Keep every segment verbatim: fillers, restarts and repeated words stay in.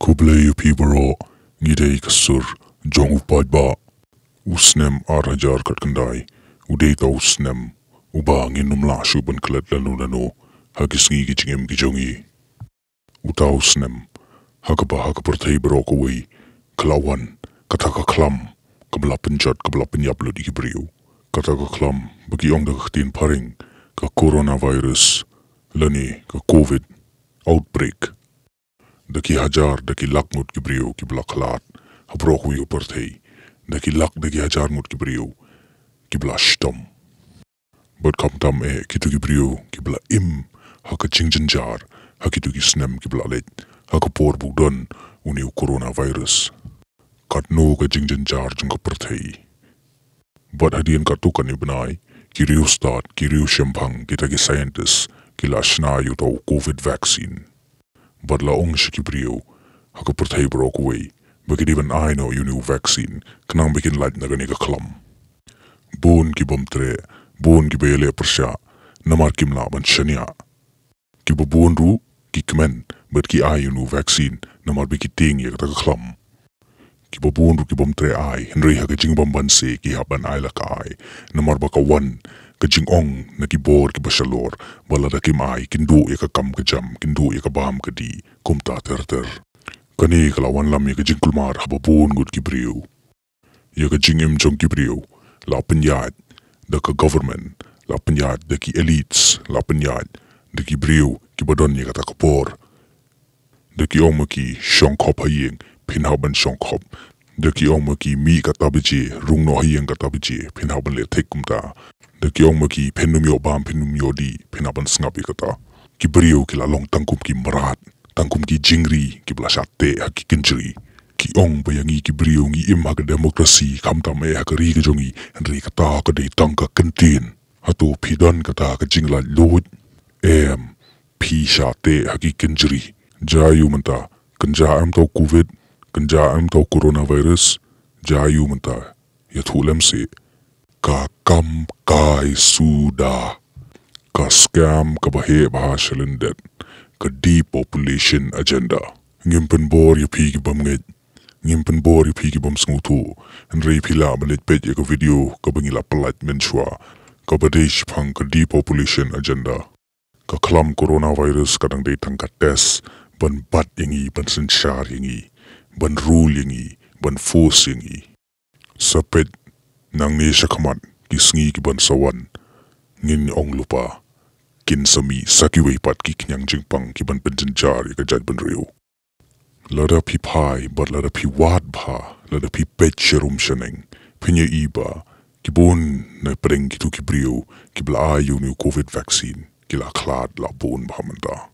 Khublei ïa phi baroh, ngi dei ka sur jong u paidbah. U snem ar hajar khatkhyndai u dei uta u snem uba ngin ym lah shuh ban klet lano lano ha ki sngi ki jingim ki jong ngi. Uta u snem ha kaba ha ka pyrthei baroh kawei ka la wan kata ka khlam kaba la pynjot, kaba la pynïap lut ïa ki briew. Kata ka khlam ba ki ong da ka ktien phareng ka coronavirus lane ka covid outbreak. Da ki hajar, da ki lak ngut ki briew kiba la khlad ha baroh kawei ka pyrthei. Da ki lak, da ki hajar ngut ki briew kiba la shitom. Bad khamtam eh kito ki briew kiba la im ha ka jingjynjar ha kito ki snem kiba la leit, ha ka por ba u don une u coronavirus. Katno ka jingjynjar jong ka pyrthei. Bad hadien katto katne bnai, ki riewstad, ki riewshemphang, kita ki scientist ki la shna ïa uta u covid vaccine. Bad la ong sha ki briew ha ka pyrthei baroh kawei ba ki dei ban ai noh ïa une u vaccine khnang ba kin lait na kane ka khlam. Bun ki bym treh, bun kiba ïaleh pyrshah namar kim lah ban shaniah. Kiba bun ruh ki kmen bad ki ai ïa une u vaccine namar ba ki tieng ïa kata ka khlam. Kiba bun ruh ki bym treh ai, hynrei ha ka jingbym banse ki hap ban ai la ka ai. Namar ba ka wan ka jingong na ki bor kiba shalor ba lada kim ai kin duh ïa ka kam ka jam, kin duh ïa ka bam ka dih, kumta ter ter. Kane ka la wanlam ïa ka jingkulmar haba bun ngut ki briew. Ïa ka jingim jong ki briew la pynïaid da ka government, la pynïaid da ki elites, la pynïaid da ki briew kiba don ïa kata ka bor. Da ki ong ma ki shong khop ha ïing, phin hap ban shong khop. Da ki ong ma ki mih kata baje, rung noh ha ïing kata baje, phin hap ban leh thik kumta. Da ki ong ma ki phin ym ïoh bam, phin ym ïoh dih, phin hap ban sngap ïa kata. Ki briew ki la long tang kum ki mrad, tang kum ki jingri kiba la shah teh ha ki kynjri. Ki ong ba ïa ngi ki briew ngi im ha ka demokrasi, khamtam eh ha ka ri ka jong ngi, hynrei kata ka dei tang ka kyntien. Hato phi don kata ka jinglaitluid? Em, phi shah teh ha ki kynjri. Jia ïa u mynta, kynjah em uta u covid, kynjah em uta u coronavirus, jia ïa u mynta, ïathuh lem seh. Ka kam kai suda. Ka scam kaba heh bha sha lyndet. Ka depopulation agenda. Ngim pynbor ïa phi ki bym ngeit. Ngim pynbor ïa phi ki bym sngewthuh. Hynrei phi lah ban leit peit ïa ka video kaba ngi la pyllait mynshuwa, kaba dei shaphang ka depopulation agenda. Ka khlam coronavirus ka dang dei tang ka test ban bat ïa ngi, ban synshar ïa ngi, ban rule ïa ngi, ban force ïa ngi. Sa peit nangne shakhmat, ki sngi ki ban sa wan, ngin ong lypa, kin sa mih sa kiwei pat ki khñiang jingpang ki ban pynjynjar ïa ka jaitbynriew. Lada phi phai bad lada phi wad bha, lada phi peit sharum shaneng, phin ïohi ba ki bun na pdeng kito ki briew kiba la ai ïa une u covid vaccine ki la khlad la bun bha mynta.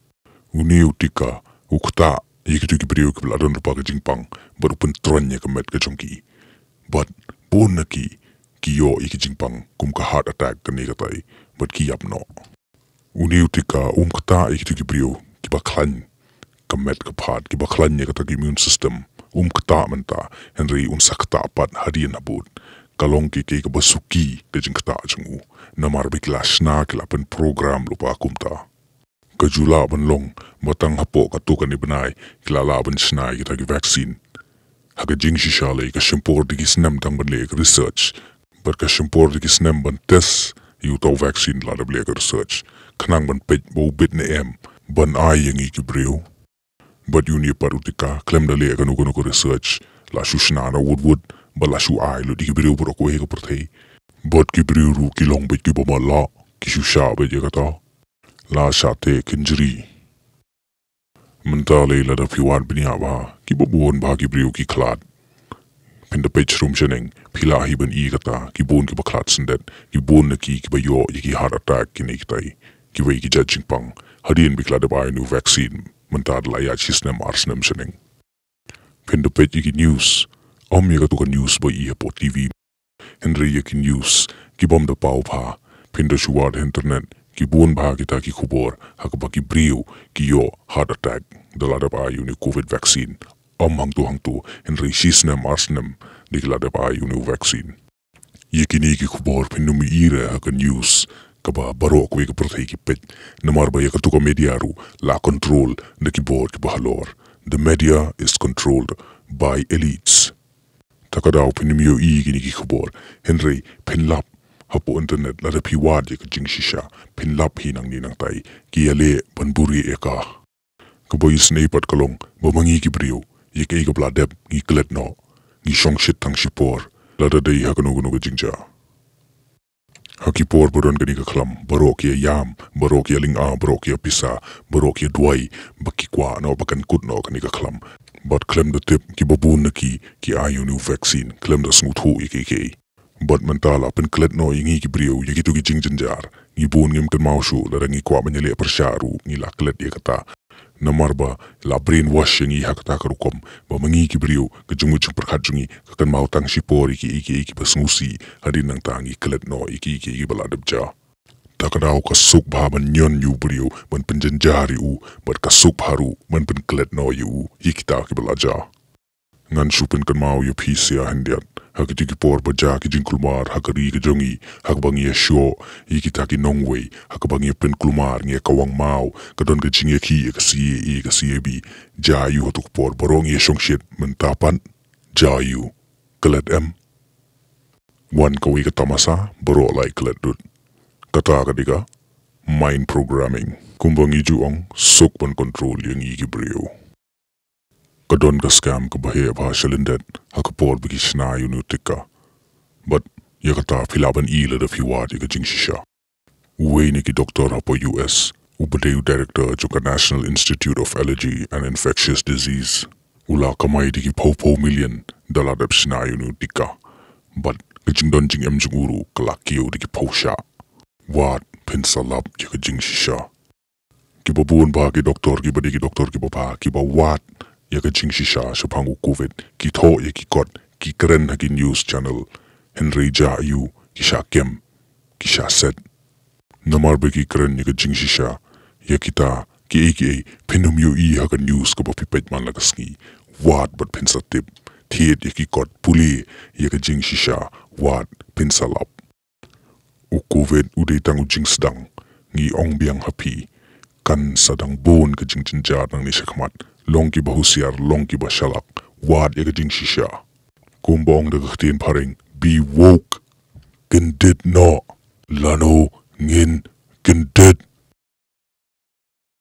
Une u tika u ktah ïa kito ki briew kiba la don lypa ka jingpang bad u pyntroiñ ïa ka met ka jong ki. Bad bun na ki ki ïoh ïa ki jingpang kum ka heart attack kane katai bad ki ïap noh. Une u tika um ktah ïa kito ki briew kiba khlaiñ ka met ka phad, kiba khlaiñ ïa kata ka immune system. Um ktah mynta, hynrei un sa ktah pat hadien habud. Ka long kei kei kaba suki ka jingktah jong u. Namar ba ki la shna, ki la pynprogram lypa kumta. Ka ju lah ban long ba tang hapoh katto katne bnai ki la lah ban shna ïa kita ki vaccine. Ha ka jingshisha lei ka shim por da ki snem tang ban leh ïa ka research. Bad ka shim por da ki snem ban test ïa uta u vaccine lada ba leh ïa ka research, khnang ban peit ba u bit ne em ban ai ïa ngi ki briew. Bad ïa une pat u tika, khlem da leh kano kano ka research, la shu shna na wut wut bad la shu ai lut ïa ki briew baroh kawei ha ka pyrthei. Bad ki briew ruh ki long beit kiba matlah, ki shu shah beit ïa kata. La shah teh kynjri. Mynta lei lada phi wad bniah bha, kiba bun bha ki briew ki khlad. Phin da peit sharum shaneng, phi lah hi ban i kata, ki bun kiba khlad syndet, ki bun na ki kiba ïoh ïa ki heart attack kine kitai, kiwei ki jait jingpang. Hadien ba ki la dep ai une u vaccine, mynta da la ïaid shi snem ar snem shaneng. Phin da peit ïa ki news, ym ïa kato ka news ba i hapoh T V. Hynrei ïa ki news ki bym da paw bha, phin da shu wad ha internet, ki bun bha kita ki khubor ha kaba ki briew ki ïoh heart attack da la dep ai ïa une u covid vaccine. Ym hangto hangto, hynrei shi snem ar snem da ki la dep ai ïa une u vaccine. Ïa kine ki khubor phin ym i re ha ka news kaba baroh kawei ka pyrthei ki peit, namar ba ïa kato ka media ruh la control da ki bor kiba halor, The media is controlled by elites. Ta ka daw phin ym ïohi kine ki khubor, hynrei phin lap hapoh internet, lada phi wad ïa ka jingshisha, phin lap hi nangne nangtai, ki ïaleh ban buhrieh ïa ka. Kaba isynei pat ka long ba ma ngi ki briew, ïa kaei kaba la dep ngi klet noh, ngi shongshit tang shipor, lada dei ha kano kano ka jingjia. Ha ki por ba don kane ka khlam, baroh ki ïa ïam, baroh ki ïa lynga, baroh ki ïa pisa, baroh ki ïa duwai ba ki kwah noh, ba kan kut noh kane ka khlam. Bad khlem da tip, kiba bun na ki, ki ai ïa une u vaccine khlem da sngewthuh ïa kiei kiei. Bad mynta la pynklet noh ïa ngi ki briew ïa kito ki jingjynjar. Ngi bun ngim kynmaw shuh, lada ngi kwah ban ïaleh pyrshah ruh ngi la klet ïa kata. Namar ba la brainwash ïa ngi ha kata ka rukom ba ma ngi ki briew, ka jingmut jingpyrkhat jong ngi ka kynmaw tang shipor ïa kiei kiei kiba sngewsih, hadien nangta ngi klet noh ïa kiei kiei kiba la dep jia. Ta ka daw ka suk bha ban ñion ïa u briew, ban pynjynjar ïa u, bad ka suk bha ruh ban pynklet noh ïa u ïa kita kiba la jia. Ngan shu pynkynmaw ïa phi sha khyndiat, ha kito ki por ba jia ki jingkulmar ha ka ri ka jong ngi, ha kaba ngi ïa shoh ïa kita ki nongwei, ha kaba ngi ïa pynkulmar, ngi ïa kawang maw, ka don ka jingïakhih ïa ka C A A, ka C A B. Jia aiu ha tu ka por? Baroh ngi ïa shongshit. Mynta pat jia aiu? Klet em? Wan kawei ka tamasa, baroh la ïa klet lut. Kata ka dei ka mind programming. Kumba ngi ju ong, suk ban control ïa ngi ki briew. Ka don ka scam kaba heh bha sha lyndet ha ka por ba ki shna ïa une u tika. Bad ïa kata phi lah ban i lada phi wad ïa ka jingshisha. Uwei na ki doktor hapoh U S, uba dei u director jong ka National Institute of Allergy and Infectious Disease, u la kamai da ki phew phew million da la dep shna ïa une u tika. Bad ka jingdon jingem jong u ruh ka la kiew da ki phew shah. Wad, phin sa lap ïa ka jingshisha. Kiba bun bha ki doktor, kiba dei ki doktor kiba bha, kiba wad ïa ka jingshisha shaphang u Covid, ki thoh ïa ki kot, ki kren ha ki news channel. Hynrei jia aiu? Ki shah kem, ki shah set. Namar ba ki kren ïa ka jingshisha, ïa kita kiei kiei phin ym ïohi ha ka news kaba phi peit man la ka sngi. Wad bad phin sa tip. Thied ïa ki kot, pule ïa ka jingshisha, wad, phin sa lap. U Covid u dei tang u jingsdang. Ngi ong biang ha phi, kan sa dang bun ka jingjynjar nangne shakhmat. Long kiba husiar, long kiba shalak. Wad ïa ka jingshisha. Kumba ong da ka ktien phareng, be woke. Kyndit noh. Lano ngin kyndit?